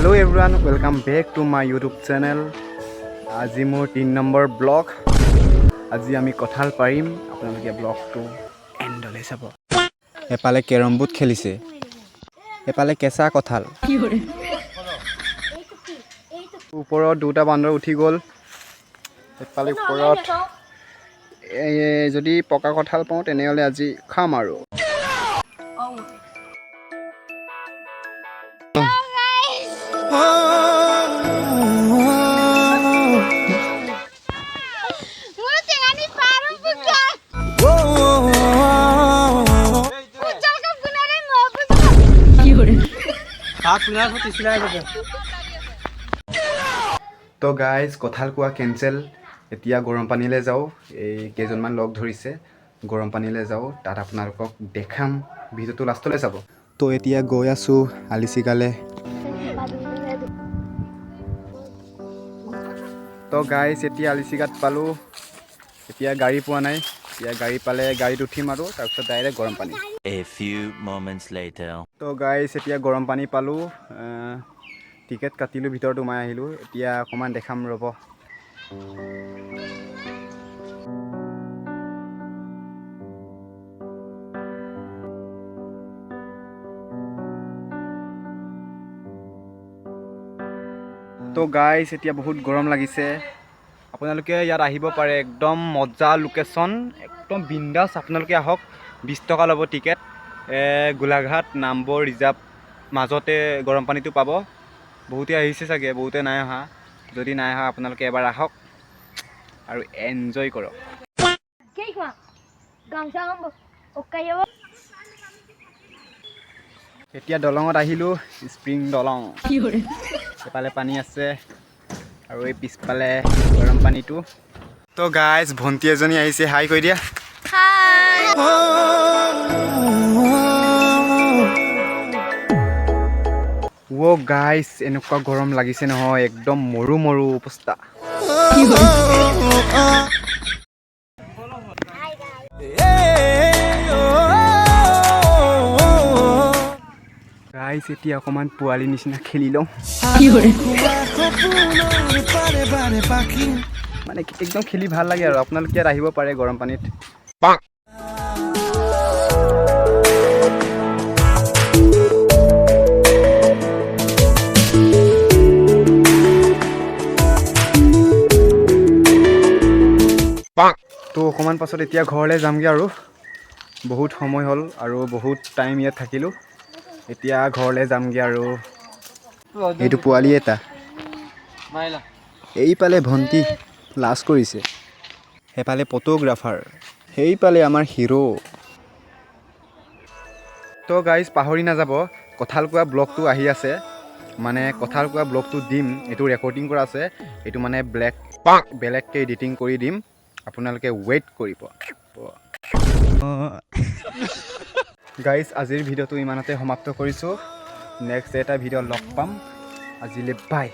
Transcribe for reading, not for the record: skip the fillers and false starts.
Hello everyone, welcome back to my YouTube channel. আজি মোৰ 3 number blog. আজি আমি কঁঠাল পাৰিম। আপোনালোকে ব্লগটো এণ্ডলৈ চাব। এফালে কেৰম বোৰ্ড খেলিছে, এফালে কেঁচা কঁঠাল। ওপৰত দুটা বান্দৰ উঠি গ'ল। এফালে ওপৰত এই যদি পকা কঁঠাল পাওঁ, তেনেহ'লে আজি খাম আৰু। Muro টেঙানি পাৰো উজ্জ্বল কাপ গুণাৰে মই। তো গাইজ, কঁঠাল খোৱা কেঞ্চেল। এতিয়া গৰম পানীলৈ যাওঁ। এই কেইজনমান লগ ধৰিছে, গৰম পানীলৈ যাওঁ। তাত আপোনালোকক দেখাম। ভিডিঅ'টো লাষ্টলৈ চাব। তো এতিয়া গৈ আছোঁ আলিচিগালে। তো গাইজ, এতিয়া আলিচিগাত পালোঁ। এতিয়া গাড়ী পোৱা নাই। এতিয়া গাড়ী পালে গাড়ীত উঠিম আৰু তাৰপিছত ডাইৰেক্ট গৰম পানী। A few moments later. তো গাইজ, এতিয়া গৰম পানী পালোঁ। টিকেট কাটিলোঁ, ভিতৰত সোমাই আহিলোঁ। এতিয়া অকণমান দেখাম, ৰ'ব। তো গাইজ, এতিয়া বহুত গৰম লাগিছে। আপোনালোকে ইয়াত আহিব পাৰে। একদম মজা লোকেশ্যন, একদম বিন্দাছ। আপোনালোকে আহক। 20 টকা ল'ব টিকেট। গোলাঘাট নামবৰ ৰিজাৰ্ভ মাজতে গৰম পানীটো পাব। বহুতে আহিছে চাগে, বহুতে নাই অহা। যদি নাই অহা, আপোনালোকে এবাৰ আহক আৰু এনজয় কৰক। গামোচা অকাই। এতিয়া দলঙত আহিলোঁ, স্প্ৰিং দলং। এফালে পানী আছে আৰু এই পিছফালে গৰম পানীটো। তো গাইজ, ভণ্টি এজনী আহিছে। হাই কৈ দিয়া। হাই। ৱ' গাইজ, এনেকুৱা গৰম লাগিছে নহয়, একদম মৰো মৰো অৱস্থা। Hi guys. গাইজ, এতিয়া অকণমান পোৱালি নিচিনা খেলি লওঁ। মানে একদম খেলি ভাল লাগে আৰু আপোনালোকে ইয়াত আহিব পাৰে গৰম পানীত। তো অকণমান পাছত এতিয়া ঘৰলৈ যামগৈ আৰু বহুত সময় হ'ল আৰু বহুত টাইম ইয়াত থাকিলোঁ। এতিয়া ঘৰলৈ যামগৈ আৰু। এইটো পোৱালি এটা। এইফালে ভণ্টি লাজ কৰিছে, সেইফালে ফটোগ্ৰাফাৰ, সেইফালে আমাৰ হিৰ'। তো গাইজ, পাহৰি নাযাব, কঁঠাল খোৱা ব্লগটো আহি আছে। মানে কঁঠাল খোৱা ব্লগটো দিম। এইটো ৰেকৰ্ডিং কৰা আছে। এইটো মানে বেলেগকৈ এডিটিং কৰি দিম। আপোনালোকে ৱেইট কৰিব। গাইজ, আজিৰ ভিডিঅ'টো ইমানতে সমাপ্ত কৰিছোঁ। নেক্সট এটা ভিডিঅ' লগ পাম। আজিলৈ বাই।